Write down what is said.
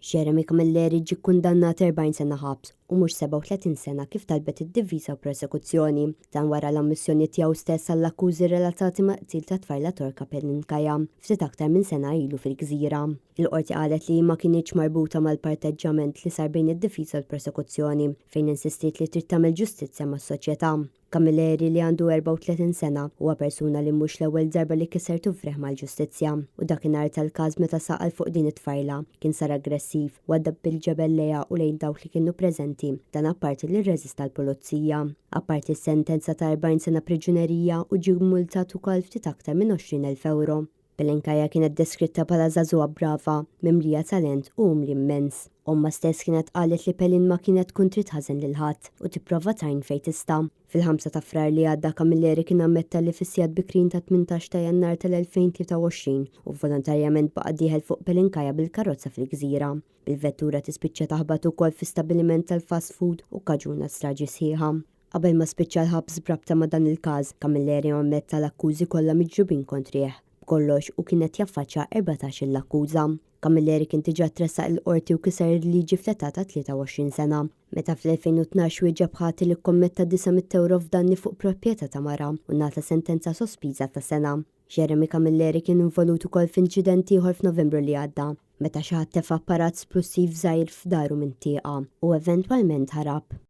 Jeremy Camilleri ġie kkundannat 40 sena ħabs u mhux 37 sena kif talbet id-difiża u prosekuzzjoni. Dan wara l-ammissjoni tiegħu stess għall-akkużi relatati mal-qtil tat-tfajla Torka Pelin Kaya ftit aktar minn sena ilu fil-Gżira. Il-Qorti qalet li hi ma kinitx marbuta mal-parteġġament li sar bejn id-difiża u l-prosekuzzjoni fejn insistiet li trid tagħmel ġustizzja mas-soċjetà. Camilleri li għandu 34 sena huwa persuna li mhux l-ewwel darba li kiser tufrih mal-ġustizzja u dakinhar tal-każ meta saqal fuq din it-tfajla kien sar aggressiv, waddab bil-ġebel lejha u lejn dawk li kienu preżenti, dan apparti li rreżista l-pulizija. Apparti s-sentenza ta' 40 sena priġunerija u ġie mmultat ukoll ftit aktar minn 20,000 ewro. Belenkaya kienet deskritta bħala żagħżugħa brava, mimlija talent u umli immens. Ommha stess kienet qalet li Pelin ma kienet tkun trid ħażen lil ħadd u tipprova tgħin fejn tista'. Fil-5 ta' Frar li għadda Camilleri kien ammetta li fis-sigħat bikrin tat-18 ta' Jannar tal-2023 hu volontarjament baqa' dieħel fuq Belenkaya bil-karozza fil-Gżira, bil-vettura tispiċċa taħbat ukoll fi stabbiliment tal-fast food u kkaġuna straġi sħiħa. Qabel ma spiċċa l-ħabs b'rabta ma' dan il-każ, Camilleri ammetta l-akkużi kollha miġjubin kontrih. B'kollox, hu kien qed jaffaċċja 14-il akkuża. Camilleri kien diġà tressaq il-Qorti u kiser il-liġi fl-età ta' 23 sena, meta fl-2012 wieġeb ħati li kkommetta 900 ewro f'danni fuq proprjetà ta' mara u ngħata sentenza sospiża ta' sena. Jeremy Camilleri kien involut ukoll f'inċident ieħor f'Novembru li għadda, meta xi ħadd tefa' apparat splussiv żgħir f'daru minn tieqa u eventwalment ħarab.